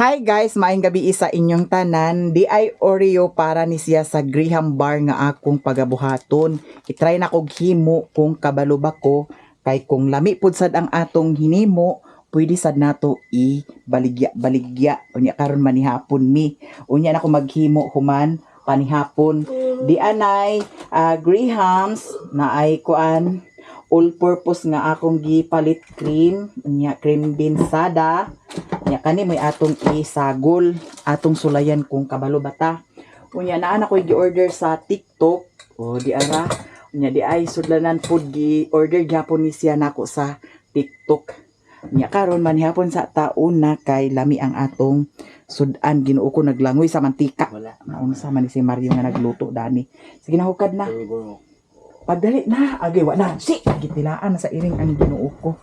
Hi guys, maayong gabi sa inyong tanan. Di ay Oreo para ni siya sa Graham Bar nga akong pagabuhaton. I-try na kog himo kung kabalo ba ko, kay kung lami pud sad ang atong hinimo, pwede sad nato i baligya baligya. Unya karon manihapon mi. Unya na ko maghimo human panihapon. Di anay Grahams na ay kuan all purpose nga akong gipalit cream, unya cream din sada. Nya kani may atong isagol, atong sulayan kung kabalo bata. Unya naa na ko'y gi-order sa TikTok. O di ara. Unya di ay sudlanan food, gi-order gyapon ni siya nako sa TikTok. Nya karon manihapon sa taon na kay lami ang atong sudan. Ginoo ko, naglangoy sa mantika. Wala. Naunsa man ni si Mario nga nagluto dani. Sige na, hukad na. Pagdali na, agay wa na. Si, gitilaan na sa iring ang Ginoo ko.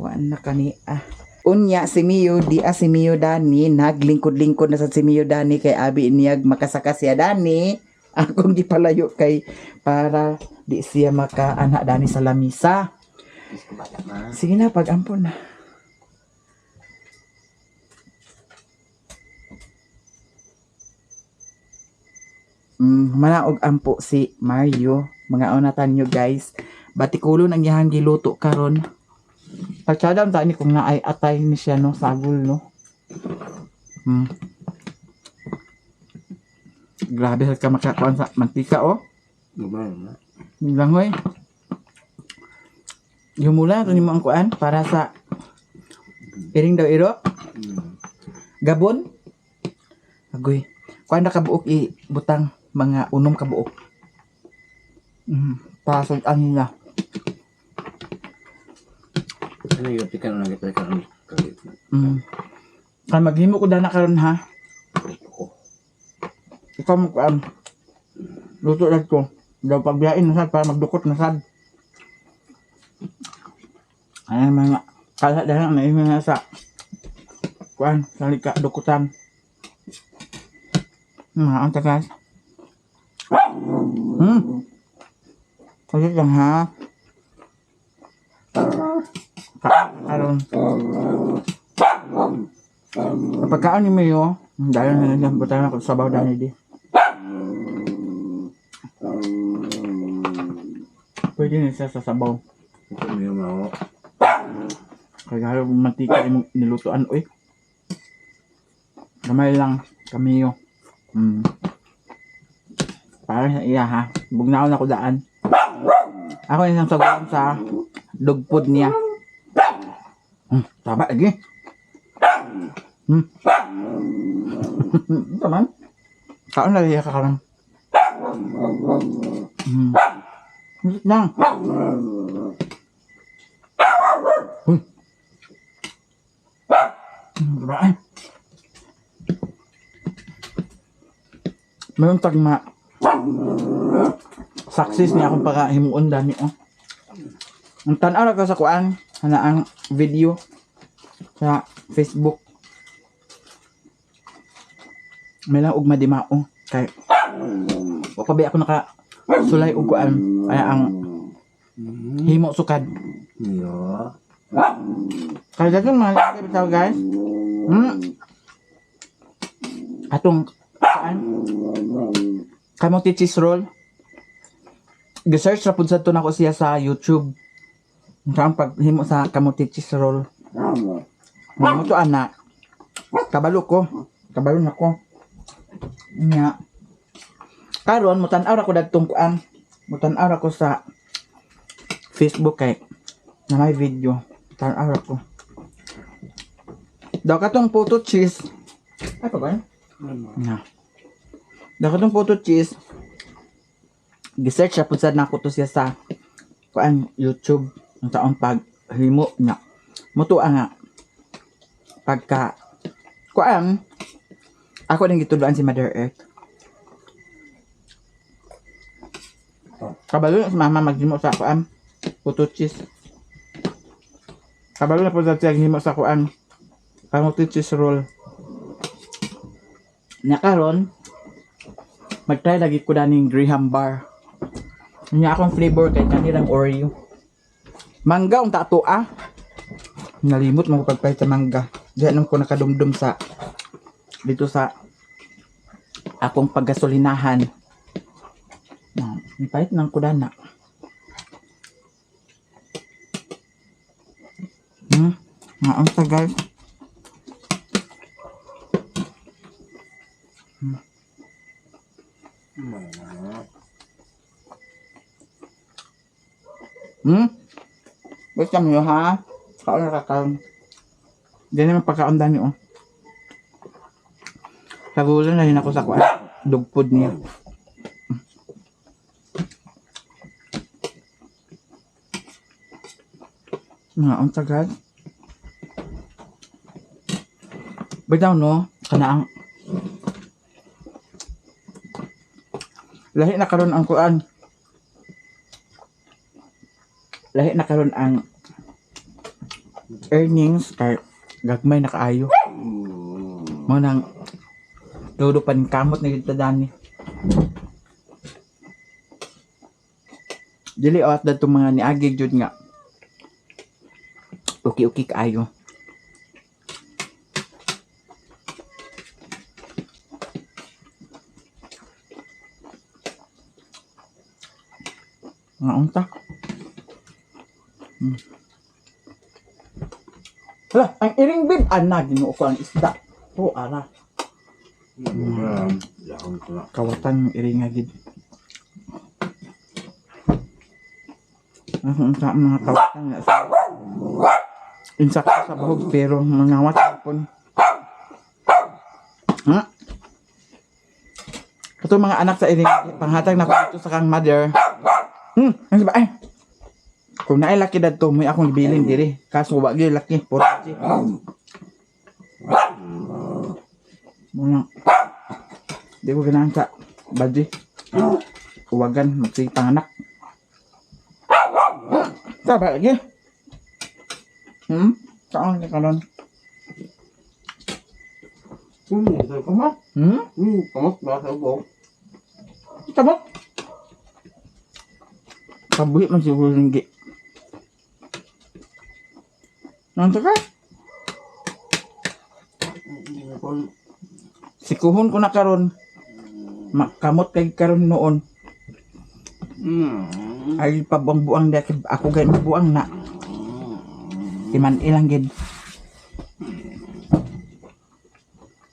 Wa na kani ah. Unya si Mio, di ah si Mio dani, naglingkod-lingkod na sa si Mio dani kay abi niyag makasaka siya dani. Akong gipalayo kay para di siya makaana dani sa lamisa. Sige na, pag-ampon na. Manaog ampo si Mario. Mga unatan nyo guys. Batikulo ang iyahang giluto karon. Pagsadam ta ni kung naay atay ni siya no, sagol no. Grabe sa ka makakuan sa mantika oh. Langoy. Yumula to nimo ang kuan para sa iring daw iro. Gabon. Agoy. Kuan na kabuok i butang mga unom kabuok. Para sa ano nila. Ano yung pikan una kita karon? Kay maghimo ko dana karon ha. Ikaw mo kuan. Luto lang ko. Daw pagbiyain na sad para magdukot na sad. Ay mga kala dana na mga sa kuan sa lika dukutan. Mga ang tagas. Saglit lang ha. Karon. Pagkaon ni Mayo, dahil na lang butang ako sa sabaw dani di. Pwede na siya sa sabaw. Kaya halo mantika imong nilutuan oy. Gamay lang kamiyo. Para sa iya ha. Bugnaon ako daan. Ako yung saguan sa dog food niya. Taba lagi. Ito man. Kaon na ka karon. Wait lang. Uy. Diba ay? Mayroong tagma. Success niya akong pagkahimuon dani oh. Ang tan-aw ra ko sa kuan, ana ang video sa Facebook. May lang og madimao kay wa pa ba ako naka sulay og kuan ay ang himo sukad. Yo. Kaya daghan mga lalaki bitaw guys. Atong kuan kamote cheese roll. Gi-search ra pud sad to nako siya sa YouTube. Ang paghimo sa kamote cheese roll. Mo to ana. Kabalo ko. Kabalo na ko. Nya. Karon mutan-aw ra ko dadtong kuan. Mutan-aw ra ko sa Facebook kay na may video. Tan-aw ra ko. Daw katong puto cheese. Ay pa ba? Na. Daw katong puto cheese. Gi-search ra pud sad nako to siya sa kuan YouTube ang taong paghimo niya. Mutua nga pagka kuan ako ning gitudloan si Mother Earth. Kabalo na si mama maghimo sa kuan puto cheese. Kabalo na po sa siya himo sa kuan kamote cheese roll. Nya karon mag-try lagi ko daning Graham Bar. Nya akong flavor kay kanilang Oreo. Mangga unta ato ah. Nalimot mo ko pagpalit sa mangga. Diyan ko nakadumdum sa Dito sa akong paggasolinahan. Na, pahit ng kudana. Nga ang tagal. Wait lang yun, ha? Kaon na kakaon. Diyan naman pagkaon dani, oh. Sagulan na rin ako sa kuan. Dugpod niya. Nga, ang tagal. Bitaw, no? Kana ang lahi na karon ang kuan. Lahi na karon ang earnings kay gagmay na kaayo. Mo nang todo paningkamot na gyud ta dani. Dili at datong mga niagi jud nga. Okay-okay kaayo. Nga unta. Hala, ang iring bib ana Ginoo ko ang isda. Po ara. Lahon ko na. Kawatan yung iring nga gid. Ang unta ang mga kawatan nga sa insakto sa bahog pero mangawat pon. Ha? Kato mga anak sa iring panghatag na ko dito sa kang mother. Ang ba ay. Kung naay laki dadto may akong gibilin diri. Kaso wa gyud laki puro si. Muna. Di ko ganahan sa badji. Uwagan magsige panganak. Taba lagi. Saan ka karon? Kamot. Kamot ba sa ubo? Tama. Kabuhi man siguro linggi. Nanto ka? Sikuhon ko na karon. Makamot kay karon noon. Ay pabuang-buang di ako gay mabuang na. Iman ilang gid.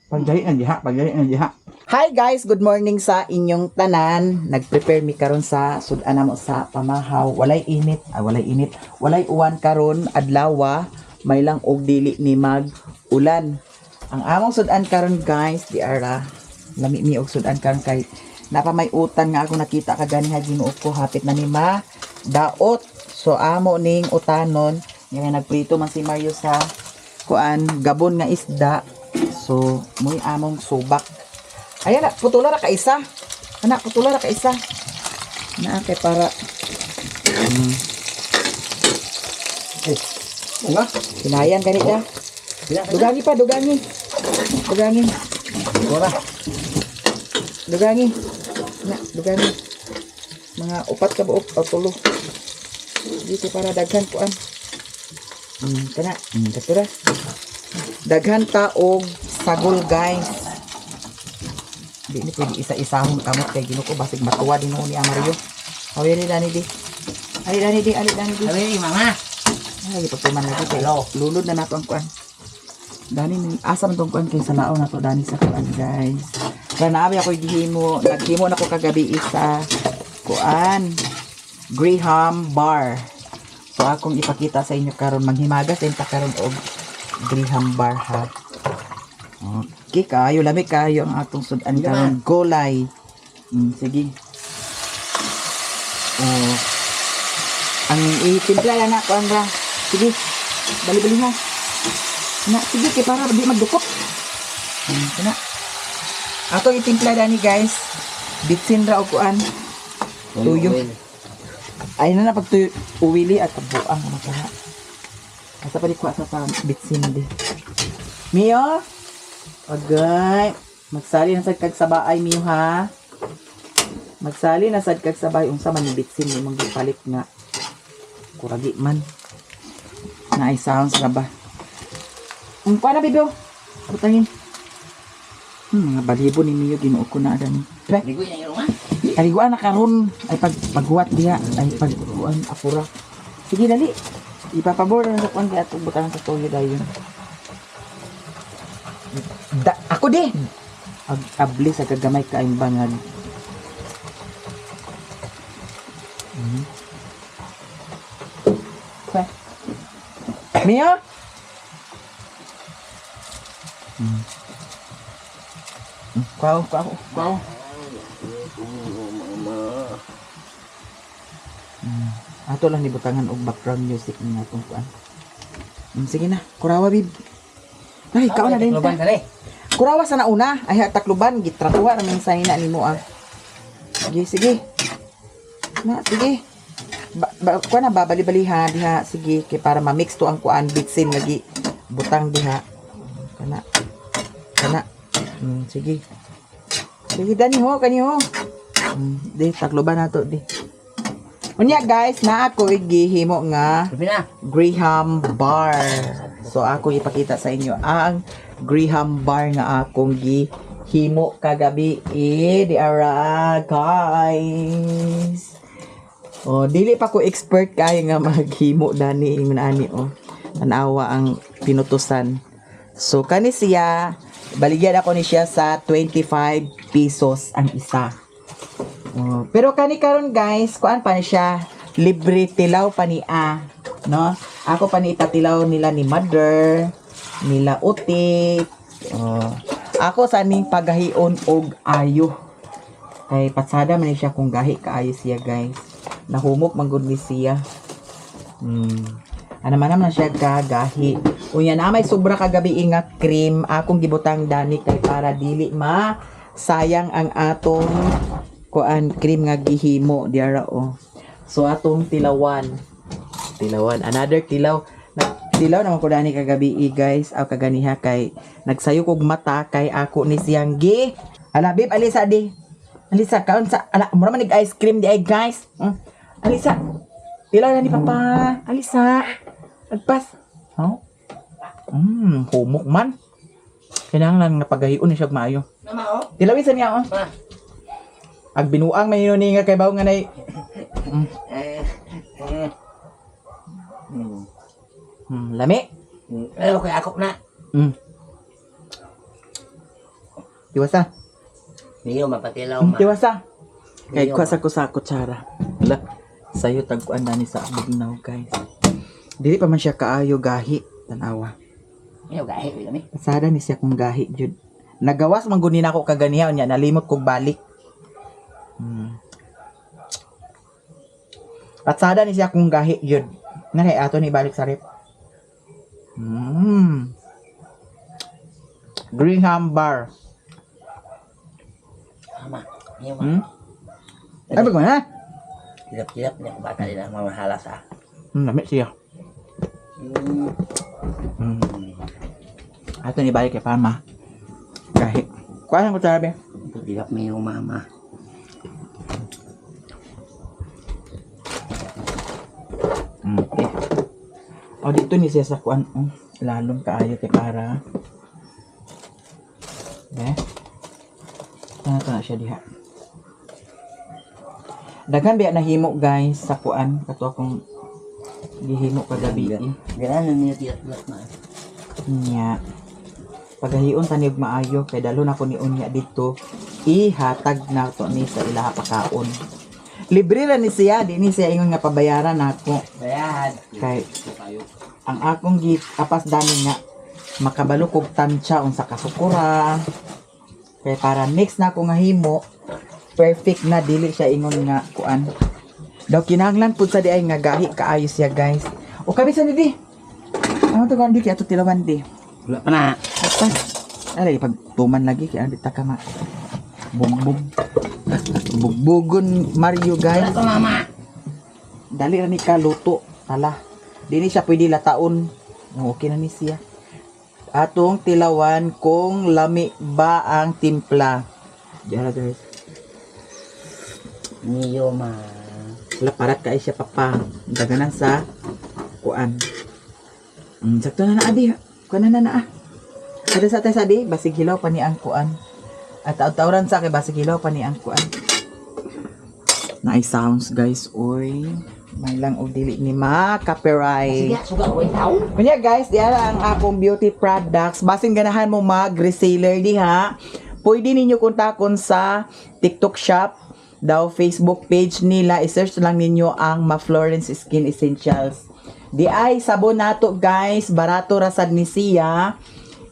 Pagdali na diha, pagdali na diha. Hi guys, good morning sa inyong tanan. Nag-prepare mi karon sa sudan mo sa pamahaw. Walay init, ay walay init. Walay uwan karon adlawa, may lang og dili ni mag ulan. Ang among sudan karon guys, di ara. Lami mi og sudan karon kay napa may utan nga ako nakita kaganiha Ginoo ko hapit na ni ma daot. So amo ning utanon nga nagprito man si Mario sa kuan gabon nga isda. So moy among subak. Ayan na, putula ra ka isa. Anak, putula ra ka isa. Na kay para Nga. kinayan gani ka. Dugangi pa, dugangi. Dugangi. Wala. Dugangi. Na, dugangi. Mga upat ka buok o tulo. Dito para daghan kuan. Kana. Katura. Daghan ta og sagol guys. Di ni pwede isa-isahon kamot kay Ginoo ko basig matuwa din ni Amario. Awi ali dani di. Ali dani di, ali dani di. Sabi mama. Ay, pagtuman lagi kay lulod na nato ang kuan. Dani ni asa man tong kuan kay sa lao na to dani sa kuan guys. Kaya naabi ako gihimo, naghimo na ko kagabi isa kuan Graham bar. So akong ipakita sa inyo karon manghimagas din ta karon og Graham bar ha. Okay, kayo lami kayo ang atong sudan karon gulay. Sige. Oh. Ang itimpla lang na kuan ra. Sige. Bali-bali ha. Na, sige kay para di magdukot. Kana. Atong itimpla dani guys. Bitsin ra og kuan. Tuyo. Ay na na pagtuyo uwili at buang ano ka. Asa pa di kuha sa bitsin di. Mio. Agay. Magsali na sad kag sabaay Mio ha. Magsali na sad kag sabay unsa man ni bitsin imong gipalit nga kuragi man. Naay sounds ra ba? Ang kuha na bibyo. Butangin. Mga balibo ni Mio, Ginoo ko na gani. Be, Ligoy na yung ma. Kaliguan na karon ay pag paghuwat diha ay pagkuan apura. Sige, dali. Ipapabor na sa kuan kaya atong butangan sa toyo dayon. Da, ako di. Ag abli sa kagamay kaayong bangag. Pa. Mia? Kuha, kuha, kuha. Mama. Ato lang ni butangan og background music ni atong kuan. Sige na, kurawa, bib. Ay, ikaw na din Takloban ta. ka eh. Kurawa sa nauna. Ay, Takloban gitratuha ra minsan na nimo ah. Sige, sige. Na, sige. Ba, ba, kuan na babali-bali ha diha, sige, kay para ma-mix to ang kuan bitsin lagi butang diha. Kana. Kana. Sige. Sige dani ho, kani ho. Di Takloban nato di. Unya guys, na ako gihimo nga Sabi na. Graham Bar. So ako ipakita sa inyo ang Graham Bar nga akong gihimo kagabi eh, di ara guys. Oh, dili pa ko expert kay nga maghimo dani ingon ani oh. Tanawa ang pinutusan. So kani siya, baligyan ako ni siya sa 25 pesos ang isa. Oh, pero kani karon guys, kuan pa ni siya, libre tilaw pa ni a, no? Ako pa ni itatilaw nila ni mother, nila utik. Oh. Ako sa ning pagahion og ayo. Kay patsada man ni siya kung gahi kaayo siya guys. Nahumok man gud ni siya. Ano man naman siya kagahi. Unya na may sobra kagabi nga cream akong gibutang dani kay para dili ma sayang ang atong kuan cream nga gihimo diara oh. So atong tilawan. Tilawan, another tilaw. Tilaw naman ko dani kagabi eh, guys. Aw kaganiha kay nagsayo kog mata kay ako ni siyang gi. Ala babe, alisa di. Alisa kaon sa ala mura man nig ice cream di ay guys. Alisa. Tilaw na ni papa. Alisa. Agpas. Oh. Humok man. Kinahanglan nga pagahion ni siya og maayo. Nama oh. Tilawin sa niya oh. Ma. Ag binuang may ni nga kay bawo nga nay. Eh. Eh. Lami. Eh, okay, ako na. Tiwasa. Niyo mapatilaw ma. Tiwasa. Kay Niyo, kuha sa ko sa kutsara. Wala. Sayo tagkuan na ni sa bugnaw guys. Dili pa man siya kaayo gahi tanawa. Niyo gahi kami. Pasada ni siya kung gahi jud. Nagawas man gud ni nako kaganiha nya nalimot kog balik. Patsada ni siya kung gahi jud. Na kay ato ni balik sa rep. Graham Bar. Mama. Niyo ma. Ay, bago na. Hilap-hilap niya bata nila mamahalas ah. Lami siya. Ato ni balik kay Pama. Gahi. Kuha ko tabi. Hilap niyo mama. Okay. O dito ni siya sa kuan. Oh, lalom kaayo kay para. Eh. Tana na siya diha. Daghan biya nahimo guys sa kuan kato akong gihimo kagabi. Eh. Ganun niyo hilap-hilap ma. Nya. Pagahion tani og maayo kay dalhon ako ni unya dito. Ihatag na to ni sa ilaha pakaon. Libre ra ni siya, di ni siya ingon nga pabayaran nako. Bayad. Kay ang akong gi apas dani nga makabalo kog tansya unsa kasukura. Kay para next na ako nga himo, perfect na dili siya ingon nga kuan. Daw kinahanglan pud sa di ay nga gahi kaayo siya guys. O kami sa di. Ano to di kay ato tilawan di. Wala pa na. Apas. Alay pag tuman lagi kay di ta ka ma. Bugbog. Bugbugon Mario guys. Wala pa mama. Dali ra ni ka luto tala. Di ni siya pwede lataon. Oh, okay na ni siya. Atong tilawan kung lami ba ang timpla. Diyan guys. Niyo ma. Wala parat kay siya papa. Daganan sa kuan. Sakto na na abi. Kuan na na na ah. Ada sa tayo sabi, basig hilaw pa ni ang kuan. At taw-tawran sa kay basi kilaw pa ni ang kuan. Nice sounds, guys, oy. May lang og dili ni ma copyright. Sige, suga ko tao. Kunya guys, diara ang akong beauty products. Basin ganahan mo mag reseller diha. Pwede ninyo kontakon sa TikTok shop daw, Facebook page nila. I-search lang ninyo ang Ma Florence Skin Essentials. Di ay sabon nato, guys, barato ra sad ni siya.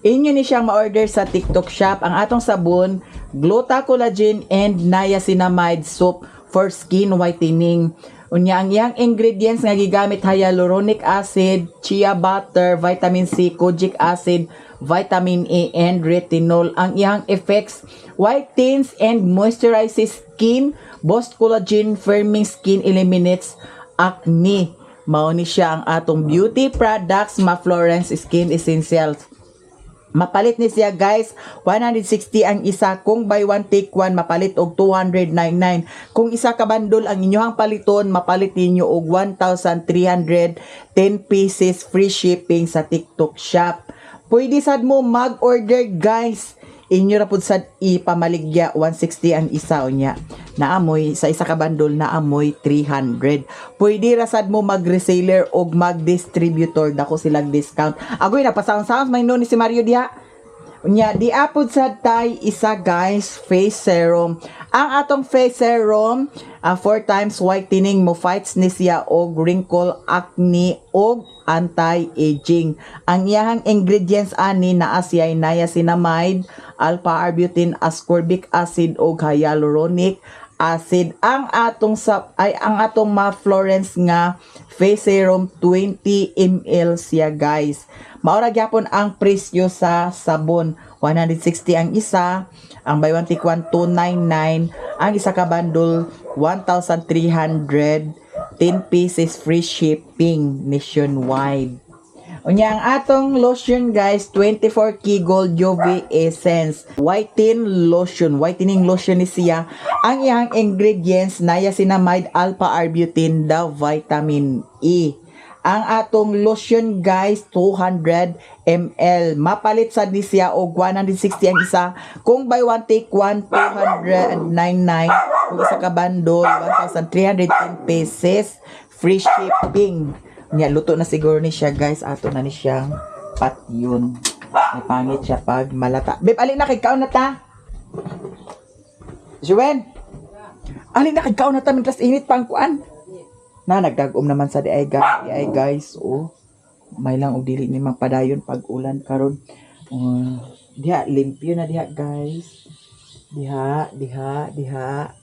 Inyo ni siyang ma-order sa TikTok shop. Ang atong sabon, Gluta Collagen and Niacinamide Soap for skin whitening. Unya ang iyang ingredients nga gigamit, hyaluronic acid, chia butter, vitamin C, kojic acid, vitamin A and retinol. Ang iyang effects, whitens and moisturizes skin, boost collagen, firming skin, eliminates acne. Mao ni siya ang atong beauty products, Ma Florence Skin Essentials. Mapalit ni siya, guys, 160 ang isa. Kung buy one take one, mapalit og 299. Kung isa ka bundle ang inyong paliton, mapalit ninyo og 1,310 pieces, free shipping sa TikTok shop. Pwede sad mo mag-order, guys. Inyo ra pud sad ipamaligya, 160 ang isa, unya. Naamoy sa isa ka bundle naamoy 300. Pwede ra sad mo mag-reseller og mag-distributor, dako silang discount. Agoy, napasound-sound may no ni si Mario diha. Unya, di apod sad tay isa, guys, face serum. Ang atong face serum, four times whitening, mo fights ni siya og wrinkle, acne og anti-aging. Ang iyahang ingredients ani naa siya niacinamide, alpha arbutin, ascorbic acid og hyaluronic acid. Ang atong sa ay ang atong Ma Florence nga face serum, 20 ml siya, guys. Maura gyapon ang presyo sa sabon, 160 ang isa, ang buy one take one 299, ang isa ka bundle 1,310 pieces, free shipping nationwide. Unya ang atong lotion, guys, 24K Gold UV Essence. Whiten lotion, whitening lotion ni siya. Ang iyang ingredients, niacinamide, alpha arbutin, the vitamin E. Ang atong lotion, guys, 200 ml. Mapalit sad ni siya og 160 ang isa. Kung buy one take one, 299. Kung isa ka bundle, 1,310 pesos. Free shipping. Nya, luto na siguro ni siya, guys. Ato na ni siyang patyon. May pangit siya pag malata. Babe, alin na kay kaon na ta? Juwen! Alin na kay kaon na ta mintras init pa ang kuan. Na nagdagom naman sa di ay, ay guys, oh. May lang og dili ni magpadayon pag ulan karon. Diha limpyo na diha, guys. Diha, diha, diha.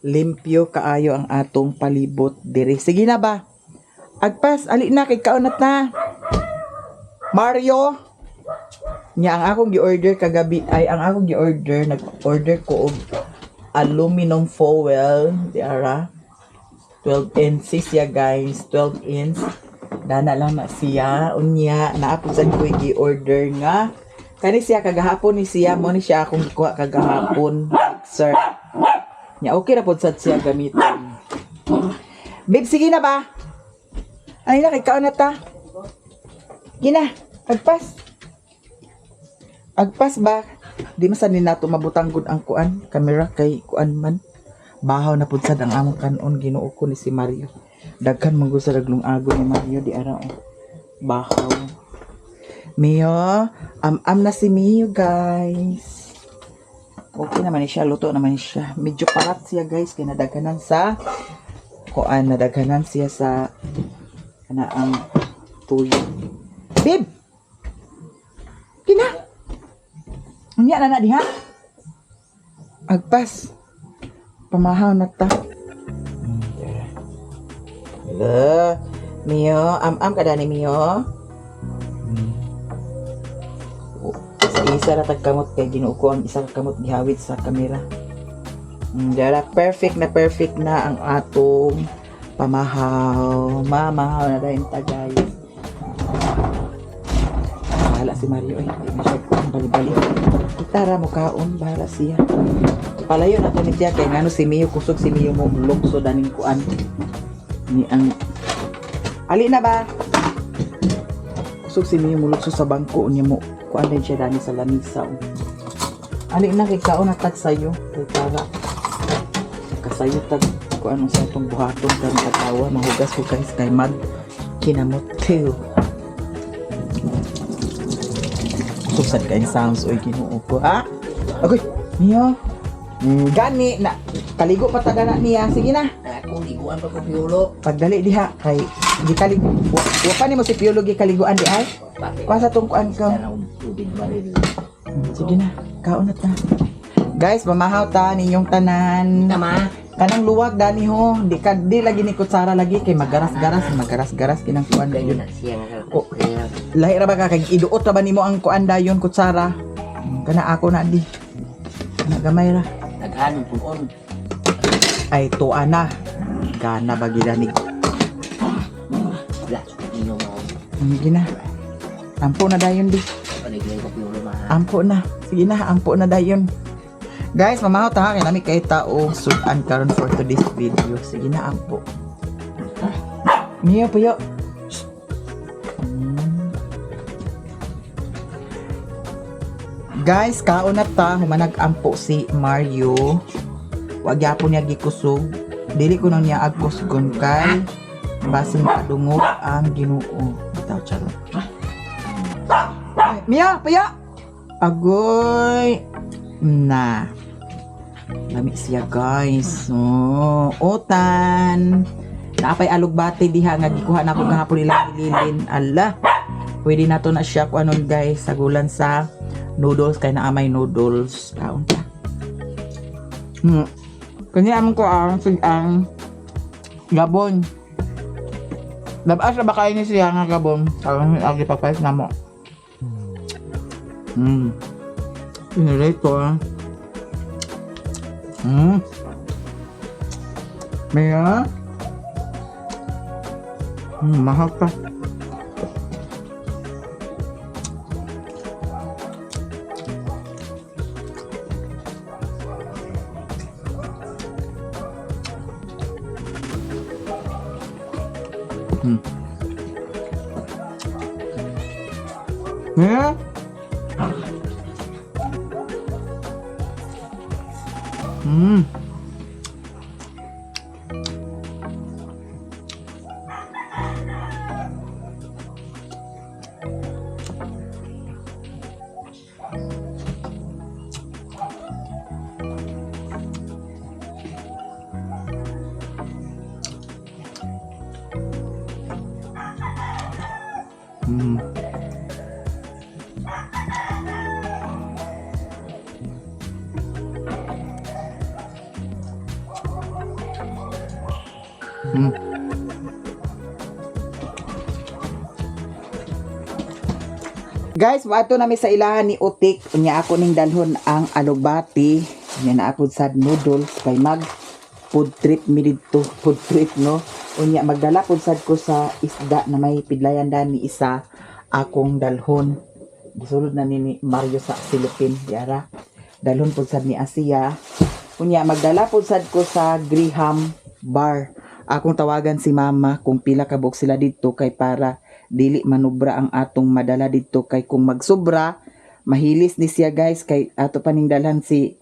Limpyo kaayo ang atong palibot diri. Sige na ba? Agpas, ali na kay kaon na ta. Mario. Nya ang akong gi-order kagabi ay ang akong gi-order, nag-order ko og aluminum foil di ara. 12 inches siya, guys, 12 inch. Dana lang na siya. Unya naapod sad ko gi-order nga kani siya kagahapon ni siya mo ni siya akong gikuha kagahapon, sir. Nya okay ra pod sad siya gamiton. Babe, sige na ba? Ay na kay kaon na ta. Gina, agpas. Agpas ba? Di man sad ni nato mabutang gud ang kuan, camera kay kuan man. Bahaw na pud sad ang among kanon, Ginoo ko ni si Mario. Daghan man gud sa daglong ago ni Mario di ara oh. Bahaw. Mio, am-am na si Mio, guys. Okay naman ni siya, luto naman ni siya. Medyo parat siya, guys, kay nadaghanan sa kuan, nadaghanan siya sa kana ang tuyo. Babe! Kina! Unya na na diha. Agpas. Pamahaw na ta. Hello. Mio, am-am ka dani, Mio. Oh, sa isa ra tag kamot kay Ginoo ko ang isa ka kamot gihawit sa kamera. Dara perfect na ang atong pamahaw. Mamahaw na dayon ta, guys. Bahala si Mario ay, di na siya kuan bali-bali. Kita ra mo kaon, bahala siya. Palayo na to ni siya kay ngano si Mio, kusog si Mio mo lukso daning kuan. Ni ang Ali na ba? Kusog si Mio mo lukso sa bangko, unya mo kuan din siya dani sa lamisa. Oh. Ali na kay kaon na tag sayo kay para kasayo tag ko ano sa itong buhaton karon katawa mahugas ko guys kay mag kinamot ko. Susad kay sounds oy, Ginoo ko ha. Agoy, niyo. Gani na kaligo pa taga na niya. Sige na. Ako, liguan pa ko Piolo. Pagdali diha kay gikalig wa pa nimo si Piolo gikaliguan di ay. Kuha sa tong kuan ko. Sana akong tubig baril. Sige na, kaon na ta. Guys, mamahaw ta ninyong tanan. Tama. Kanang luwag dani ho, di ka di lagi ni kutsara lagi kay magaras-garas, magaras-garas kinang kuan Ganyan dayon. na siya nga. Oh. Lahi ra ba ka kay iduot ra ba nimo ang kuan dayon kutsara? Kana ako na di. Kana gamay ra. Naghanon punon. Ay tuwa na. Gana ba gid ni? Wala, ninyo mo. Sige na. Ampo na dayon di. Paligay ko Piolo ma. Ampo na. Sige na, ampo na dayon. Guys, mamahaw ta ha, kay nami kay tao sudan karon for today's video. Sige na, ampo. Miyo puyo. Guys, kaon na ta, humanag ampo si Mario. Wag gyapon niya gikusog. Dili ko nang niya agkusgon kay basin padungog ang Ginoo. Bitaw charot. Ay, Mia, puyo. Agoy. Na. Lami siya guys. Oh, utan. Naapay alugbate diha nga gikuha na ako gahapon ilang ililin. Ala. Pwede na to na siya kung anon guys. Sagulan sa noodles kay naa may noodles. Kaon ta. Kanya amon ko ang sig ang gabon. Labas na ba kayo ni siya nga gabon? Karon agi papayos na mo. Inilate ko ah. Maya. Mahal pa. Yeah. Guys, moadto nami sa ilahan ni Utik. Unya ako ning dalhon ang alugbati. Unya naa pud sad noodles kay mag food trip mi didto, food trip no. Unya magdala pud sad ko sa isda na may pidlayan dani isa akong dalhon. Gisulod na ni Mario sa Silipin, yara. Dalhon pud sad ni Asia. Unya magdala pud sad ko sa Graham Bar. Akong tawagan si mama kung pila ka buok sila didto kay para dili manubra ang atong madala didto kay kung magsobra mahilis ni siya guys kay ato pa ning dalhan si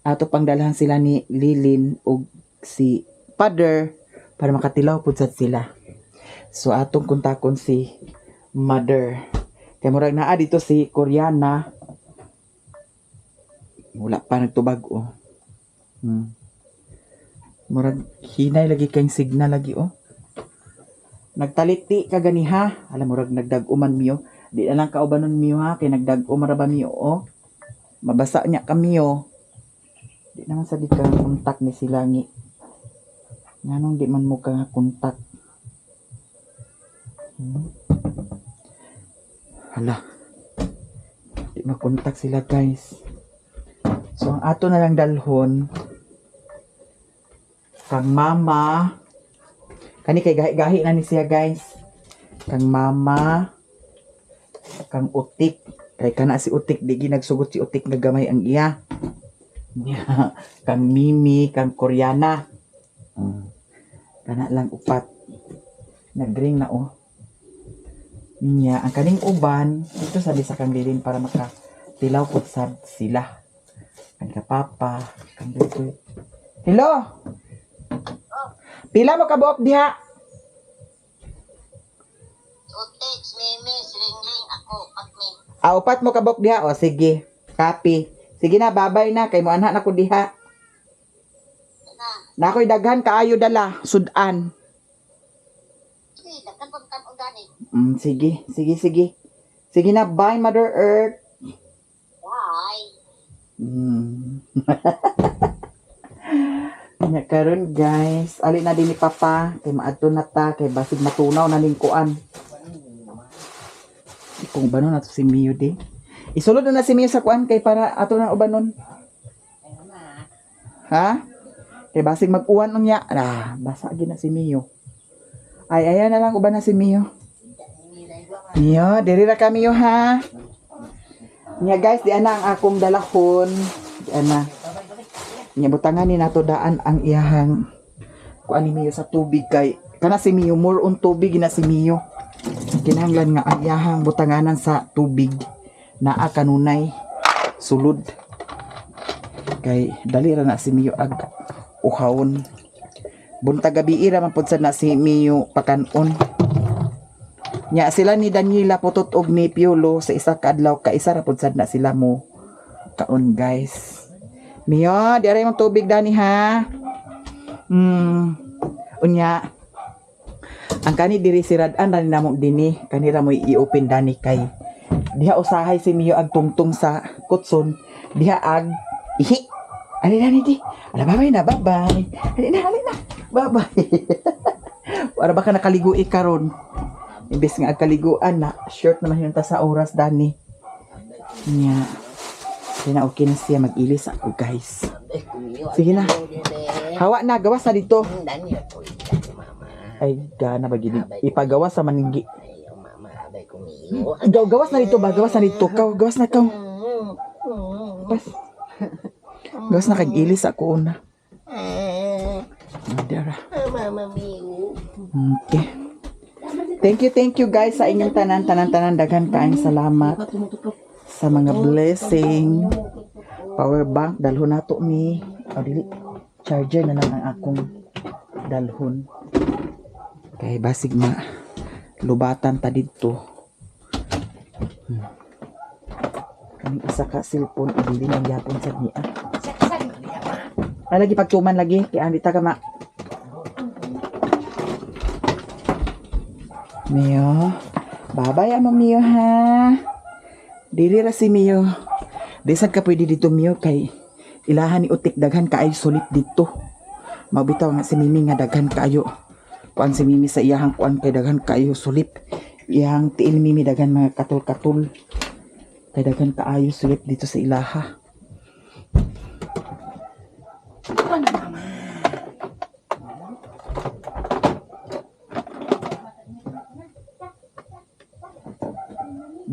ato pang dalhan sila ni Lilin ug si Father para makatilaw pud sad sila. So atong kontakon si Mother. Kay murag naa dito si Koreana. Wala pa nagtubag oh. Murag hinay lagi kayong signal lagi oh. Nagtaliti ka gani ha. Alam murag nagdag-uman miyo. Di na lang kaubanon miyo ha kay nagdag-uma ra ba miyo oh. Mabasa niya kami oh. Di naman sa di ka kontak ni sila ngi. Nganong di man mo ka kontak? Hala. Di makontak sila guys. So ang ato na lang dalhon kang mama kani kay gahi-gahi na ni siya guys. Kang mama, kang utik kay kana si utik di ginagsugot si utik nga gamay ang iya. Nya, kang Mimi, kang Koreana. Kana lang upat. Nagring na oh. Nya, ang kaning uban dito sa sa kang lilin para makatilaw pud sad sila. Kan ka papa, kan dito. Hello. Pila mo kabuok diha? Utik, Mimi, Ringling, ako, Pagmi. Ah, upat mo kabuok diha. O sige. Copy. Sige na, babay na kay moanha na ko diha. Na, Nakoy daghan kaayo dala, sudan. sige, daghan pag tan-og gani. Sige, sige, sige. Sige na, bye Mother Earth. Bye. Nya karon guys, ali na din ni Papa kay maadto na ta kay basig matunaw na ning kuan. Kung ba na to si Mio di. Isulod na na si Mio sa kuan kay para ato na ubanon. Ha? Kay basig mag-uwan unya. Ah, basa gyud na si Mio. Ay, ayan na lang uban na si Mio. Mio, diri ra kami yo ha. Nya guys, di ana ang akong dalahon. Di ana. Nya butangan ni nato daan ang iyahang kuan ni Mio sa tubig kay kana si Mio more on tubig na si Mio. Kinahanglan nga ang iyahang butanganan sa tubig naa kanunay sulod kay dali ra na si Mio ag uhawon. Buntag gabi ra man pud sad na si Mio pakanon. Nya sila ni Daniela putot og ni Piolo sa isa ka adlaw kaisa ra pud sad na sila mo kaon, guys. Mio, di aray mong tubig dani ha. Unya. Ang kani diri sirad-an ra ni namo dinhi, kani ra mo i-open dani kay diha usahay si Mio ag tungtong sa kutson, diha ag ihi. Ali na di. Ala, babay na, babay. Ali na, ali na. Babay. Para baka nakaligo karon. Imbes nga ag kaliguan na, short naman yun ta sa oras dani. Nya. Kaya na okay na siya mag-ilis ako, guys. Sige na. Hawa na, gawas na dito. Ay, gana ba gini? Ipagawas sa maninggi. Gaw, gawas na dito ba? Gawas na dito. Kaw, gawas na kaw. Pas. Gawas na kag ilis ako una. Dara. Okay. Thank you guys sa inyong tanan, tanan, tanan. Daghan kaayong salamat sa mga blessing. Power bank, dalhon nato ni. O dili, charger na lang ang akong dalhon. Kay basig ma lubatan ta didto. Kaning isa ka cellphone ibili nang yapon sad niya. Ay lagi pagtuman lagi kay andi ta ka ma. Mio. Babay amo Mio ha. Dili ra si Mio. Di sad ka pwede dito Mio kay ilahan ni utik daghan kaayo sulit dito. Mabitaw nga si Mimi nga daghan kaayo. Kuan si Mimi sa iyahang kuan kay daghan kaayo sulip. Iyahang tiil Mimi daghan mga katul-katul. Kay daghan kaayo sulip dito sa ilaha.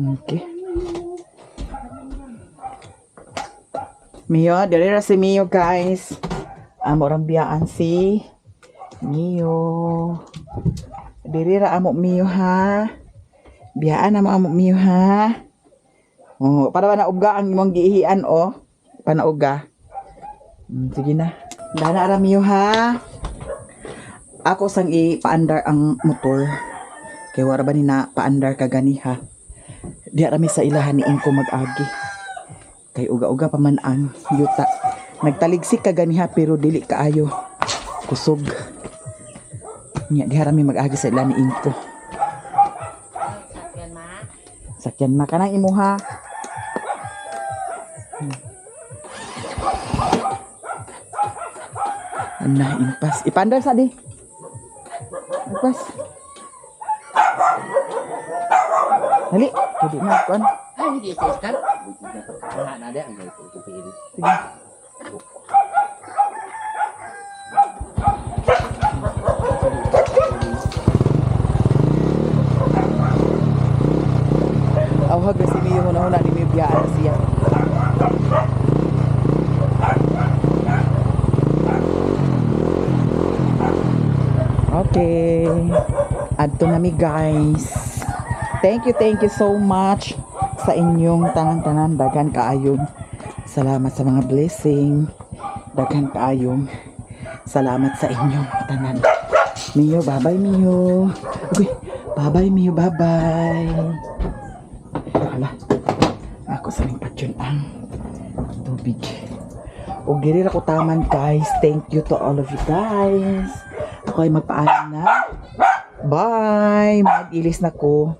Okay. Mio, dili ra si Mio guys. Amo rang biyaan si Mio. Dili ra amo Mio ha. Biyaan amo amo Mio ha. Oh, para ba nauga ang imong giihian oh? Panauga. Sige na. Dana ra Mio ha. Ako sang ipaandar ang motor. Kay wara ba ni na paandar ka gani ha. Diha rami sa ilahan ni Inko mag-agi. Kay uga-uga pa man ang yuta. Nagtaligsik ka ganiha pero dili kaayo. Kusog. Nya diha rami mag-agi sa ilahan ni Inko. Sakyan ma kanang imuha. Ana impas. Ipandar sa di. Impas. Dali, dali na kuan. Ay, hindi sa iskan. Wala na di ang gawin. Sige. Awhag na si Mio huna-huna ni Mio biyaan na siya. Okay. Adto na mi guys. Thank you so much sa inyong tanan-tanan daghan kaayong Salamat sa mga blessing. Daghan kaayong salamat sa inyong tanan. Mio, bye-bye, Mio. Okay, bye-bye, Mio, bye-bye. Hala, ako sa ning patyon ang tubig. O diri ra ko taman, guys. Thank you to all of you guys. Ako ay magpaalam na. Bye! Mag-ilis na ko.